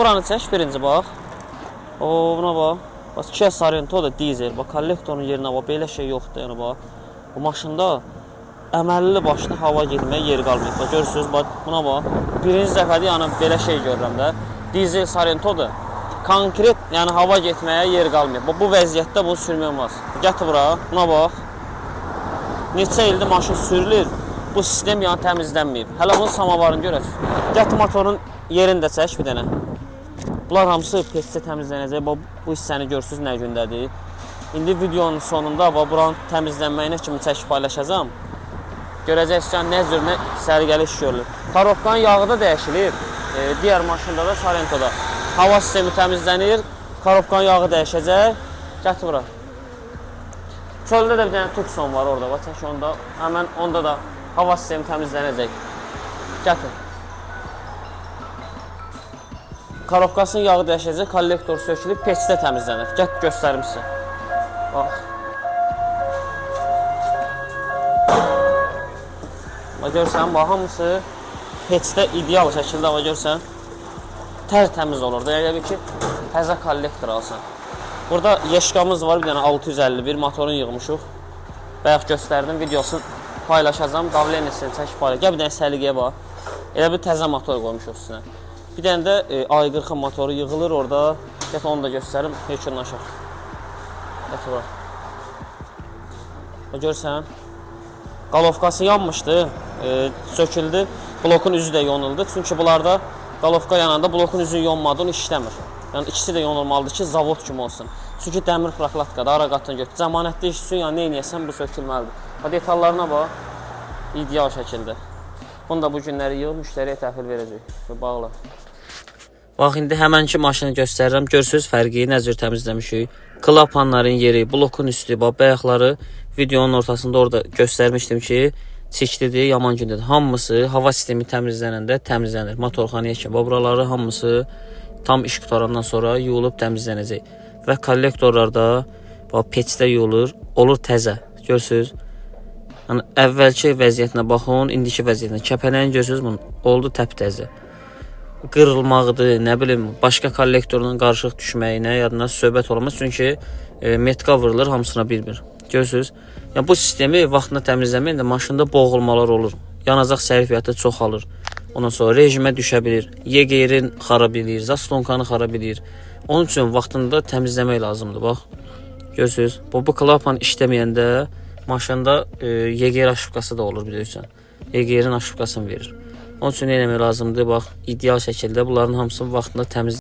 Buranı çək birinci bax. O buna bax. Bax Kia Sorento da dizel. Bax kollektorun yerinə bax belə şey yoxdur yəni bax. Bu maşında əməlli başlı hava getməyə yer qalmayıb. Bax görürsüz, bax buna bax. Birinci dəfədir yəni belə şey görürəm də. Dizel Sorento-dur. Konkret yəni hava getməyə yer qalmayıb. Bax bu vəziyyətdə bu sürmək olmaz. Gətir bura, buna bax. Neçə ildir maşın sürülür. Bu sistem yəni təmizlənməyib. Hələ bunun samavarını görəsiniz. Gətir motorun yerini də çək bir dənə. Bunlar hamısı pescə təmizlənəcək. Bax bu hissəni görürsüz nə gündədir. İndi videonun sonunda bax buranın təmizlənməyinə kimi çəkib paylaşacağam. Görəcəksiniz nə cür nə səliqəli iş görülür. Korobkanın yağı da dəyişilir. Digər maşında da Sorento-da. Hava sistemi təmizlənir, korobkanın yağı dəyişəcək. Gətir bura. Çöldə də bir dənə Tucson var orada. Bax çək onda. Həmən onda da hava sistemi təmizlənəcək. Gətir. Korobkasının yağı dəyişəcək, kollektor sökülüb, peçdə təmizlənir. Gəl göstərim sizə. Bax. Bax görsən, bax hamısı peçdə ideal şəkildə bax görsən. Tərtəmiz olur da. Elə bil ki, təzə kollektor alsan. Burada yeşkamız var, bir dənə 651 motorunu yığmışıq. Bayaq göstərdim, videosunu paylaşacağam. Davlenisini çək paylaş. Gəl bir dənə səliqəyə bax. Elə bir təzə motor qoymuşuq üstünə. Bir dənə də A40-ın motoru yığılır orada. Gəl onu da göstərim, yekunlaşaq. Gətir bura. Bax görsən, qalovkası yanmışdı, söküldü. Blokun üzü də yonuldu. Çünki bunlarda qalovka yananda blokun üzü yonmadı, onu işləmir. Yəni ikisi də yonulmalıdır ki, zavod kimi olsun. Çünki dəmir prokladkadır, ara qatını götür. Zəmanətli iş üçün yəni nə eləyəsən bu sökülməlidir. Bax detallarına bax. İdeal şəkildə. Bunu da bu günləri yığıb müştəriyə təhvil verəcəyik. Və bağla. Bax indi həmənki maşını göstərirəm. Görürsüz fərqi nə cür təmizləmişik. Klapanların yeri, blokun üstü, bax bayaqları videonun ortasında orada göstərmişdim ki, çirklidir, yaman gündədir. Hamısı hava sistemi təmizlənəndə təmizlənir. Motorxanaya kimi. Bax buraları hamısı tam iş qutarandan sonra yuyulub təmizlənəcək. Və kollektorlarda bax peçdə yuyulur, olur təzə. Görürsüz? Yəni əvvəlki vəziyyətinə baxın, indiki vəziyyətinə. Kəpənəyin görürsüz bunu oldu təptəzə. Qırılmaqdır, nə bilim, başqa kollektorla qarışıq düşməyinə yadına söhbət olmaz. Çünki metka vurulur hamısına bir-bir. Görürsüz? Yəni bu sistemi vaxtında təmizləməklə maşında boğulmalar olur. Yanacaq sərfiyyatı çoxalır. Ondan sonra rejimə düşə bilir. EGR-in xarab eləyir, zaslonkanı xarab eləyir. Onun üçün vaxtında təmizləmək lazımdır. Bax. Görürsüz? Bu klapan işləməyəndə maşında EGR aşıbqası da olur bilirsən. EGR-in aşıbqasını verir. Onun üçün nə etmək lazımdır? Bax, ideal şəkildə bunların hamısını vaxtında təmiz